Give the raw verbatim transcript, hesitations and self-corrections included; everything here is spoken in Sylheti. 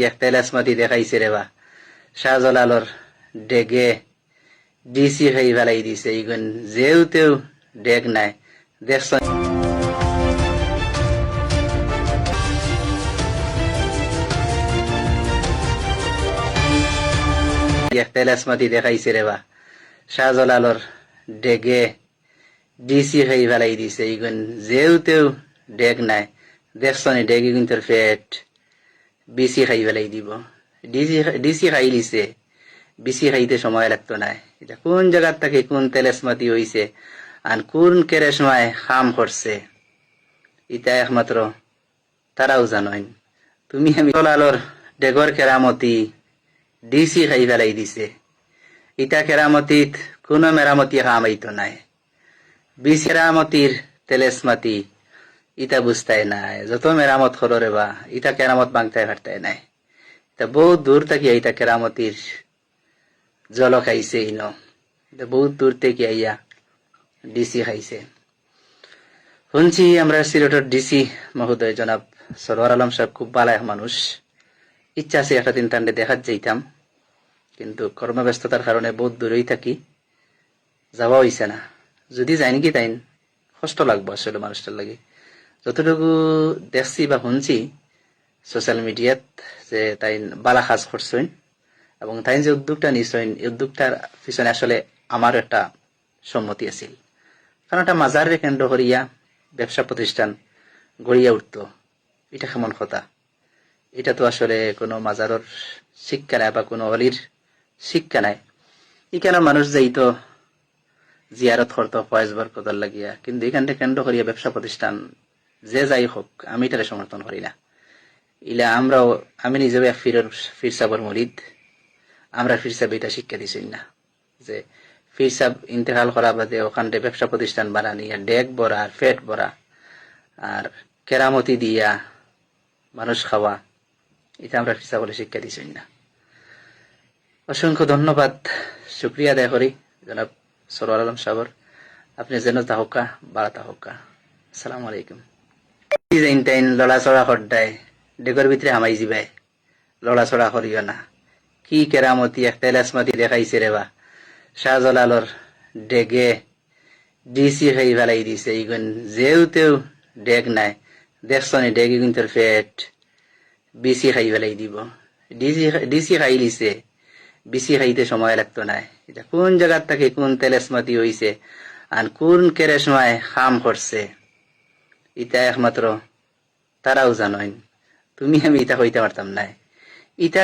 এক তেলেসমাতি দেখাইছে রে বা, শাহজালালর ডেগে ডিসি খাই ফেলাই দিছে। ইগুন যেউ তেউ ডেগ নায়, দেখছো? এক তেলেসমাতি দেখাইছে রে বা, শাহজালালর ডেগে ডিসি খাই ফেলাই দিছে। ইগুন যেউ তেউ ডেগ নায়, দেখছো নি ডেগ ইগুন তোর পেট? বিসি খাই ফেলাই দিব। ডিসি খা-, ডিসি খাইলিছে, বিসি খাইতে সময় লাগতো নায়। ইটা কুন জাগাত থাকি কুন তেলেসমাতি অইছে, আর কুন কেরেশমায় কাম করছে, ইটা একমাত্র তারাউ জানইন। তুমি আমি শাহজালালর ডেগর কেরামতি ডিসি খাই ফেলাই দিছে। ইটা কেরামতিত কুনু মেরামতি কাম আইতো নায়। বিসি কেরামতির তেলেসমাতি ইতা বুঝতায় নায়। যত মেরামত করো রে বা, ইতা কেরামত ভাঙতায় পারতায় নায়। ইতা বউত দূর থাকি ইতা কেরামতির ঝলক আইছে ইনো। ইতা বউত দূর থাকি আইয়া ডিসি খাইছে। হুনছি আমরার সিলেটর ডিসি মহোদয় জনাব সরোয়ার আলম সাব খুব ভালা এক মানুষ। ইচ্ছা আছে একটা দিন তানরে দেখাত যাইতাম, কিন্তু কর্মব্যস্ততার কারণে বউত দূরই থাকি, যাওয়া অইছে না। যুদি যাইন গি তাইন কষ্ট লাগবো আসলে মানুষটার লাগি। যতটুকু দেখছি বা হুনছি সোশ্যাল মিডিয়াত যে তাইন ভালা কাজ করছইন এবং তাইন যে উদ্যোগটা নিছইন, এই উদ্যোগটার পিছনে আসলে আমার একটা সম্মতি আছিল। কারণ একটা মাজাররে কেন্দ্র করিয়া ব্যবসা প্রতিষ্ঠান গড়িয়া উঠতো, ইটা কেমন কথা? ইটা তো আসলে কুনু মাজারর শিক্ষা নায় বা কুনু অলির শিক্ষা নায়। ইখানো মানুষ যাইতো জিয়ারত করতো ফয়েজ বরকতর লাগিয়া, কিন্তু ইখানরে কেন্দ্র করিয়া ব্যবসা প্রতিষ্ঠান যে যাই হোক, আমি ইটারে সমর্থন করি না। ইলা আমরাও, আমি নিজেও এক পীরর, পীর সাবর মুরিদ, আমরা পীর সাবে ইটা শিক্ষা দিছইন না যে পীর সাব ইন্তেকাল করার বাদে অখানরে ব্যবসা প্রতিষ্ঠান বানানি আর ডেগ ভরা আর পেট ভরা আর কেরামতি দিয়া মানুষ খাওয়া, ইটা আমরা পীর সাব অকলে শিক্ষা দিছইন না। অসংখ্য ধন্যবাদ, শুকরিয়া আদায় করি জনাব সরোয়ার আলম সাবর। আপনে যেন থাকউক্কা, ভালা থাকউক্কা। আসসালামু আলাইকুম। কি জাইন তাইন লড়াচড়া করতায়, ডেগর ভিতরে হামাই যিবায়। লড়াচড়া করিও না। কি কেরামতি, এক তেলেসমাতি দেখাইছে রে বা। শাহজালালর ডেগে ডিসি খাই ফেলাই দিছে। ইগুন যেউ তেউ ডেগ নায়। দেখছো নি ডেগ ইগুন তোর পেট? বিসি খাই ফেলাই দিব। ডিসি খা-, ডিসি খাইলিছে। বিসি খাইতে সময় লাগতো নায়। ইটা কুন জাগাত থাকি কুন তেলেসমাতি অইছে, আর কুন কেরেশমায় কাম করছে, ইটা একমাত্র তারাউ জানইন। তুমি আমি ইতা কইতাম পারতাম নায়। ইতা